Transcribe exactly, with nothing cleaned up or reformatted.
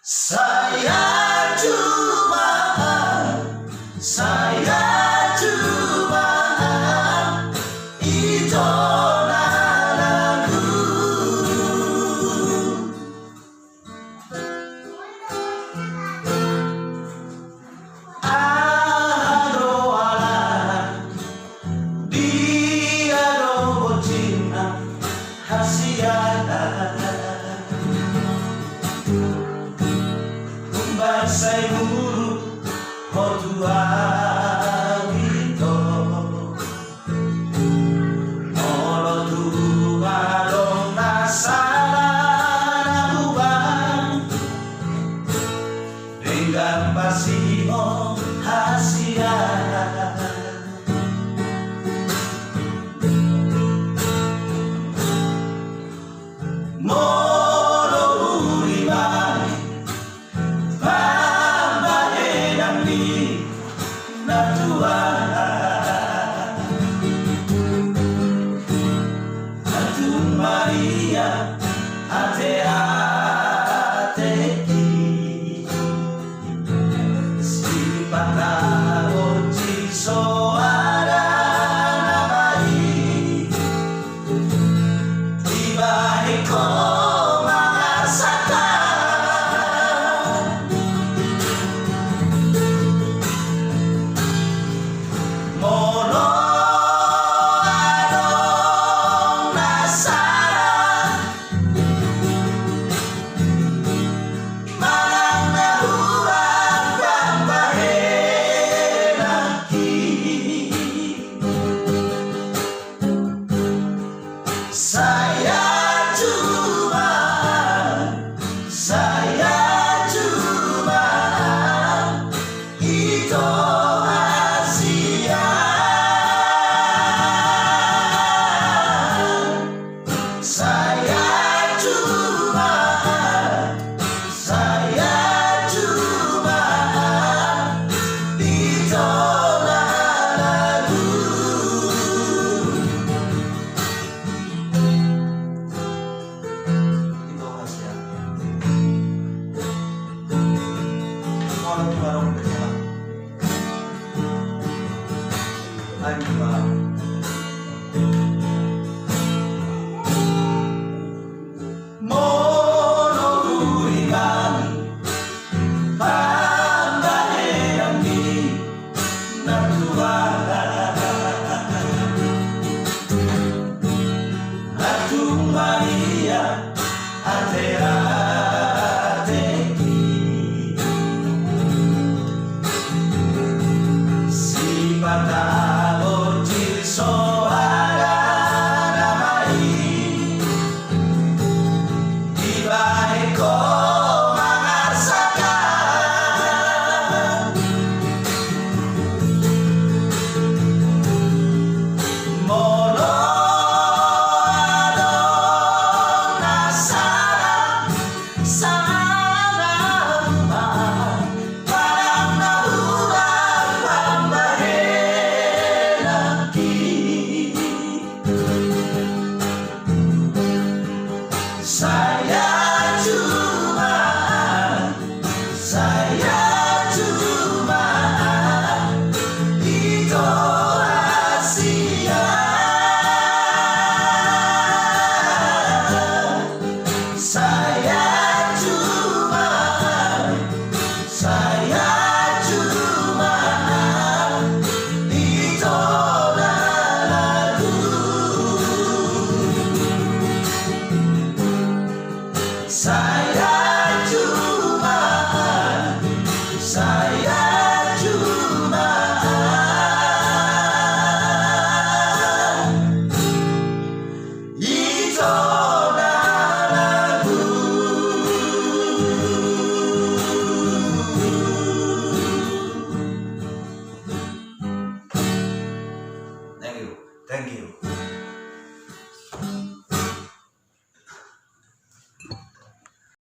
Sahat Jumat, sahat Jumat, ito na lagu. Aha do alana, dia do botima hasian. Umbahen sai muruk ho tu ahu ito. Molo tung adong na sala na hubahen, denggan pasihon hasian. Molo uli bani pambahenan ni na tuat, antum baria ate-ateki. Sipata boci soara na baen, dibahen ho mangarsakan. Molo adong na sala manang na hurang pambahenanki. Sahat Jumat, sahat Jumat, ito hasian. Sahat Jumat, sahat Jumat, ito na lagu. Ito hasian. Molo tung adong na sala. Ayo, Bang. Molo uli bani pambahenan ni na tuat, antum baria ate-ateki. Sipata boci soara na baen, dibahen ho mangarsakan. Molo adong na sala, sala na hubahen, manang na hurang pambahenanki. Sahat Jumat, sahat Jumat, ito hasian. Sahat Jumat, sahat Jumat, ito na lagu. Sahat Jumat, sahat Jumat, ito na lagu. Thank you. Thank you.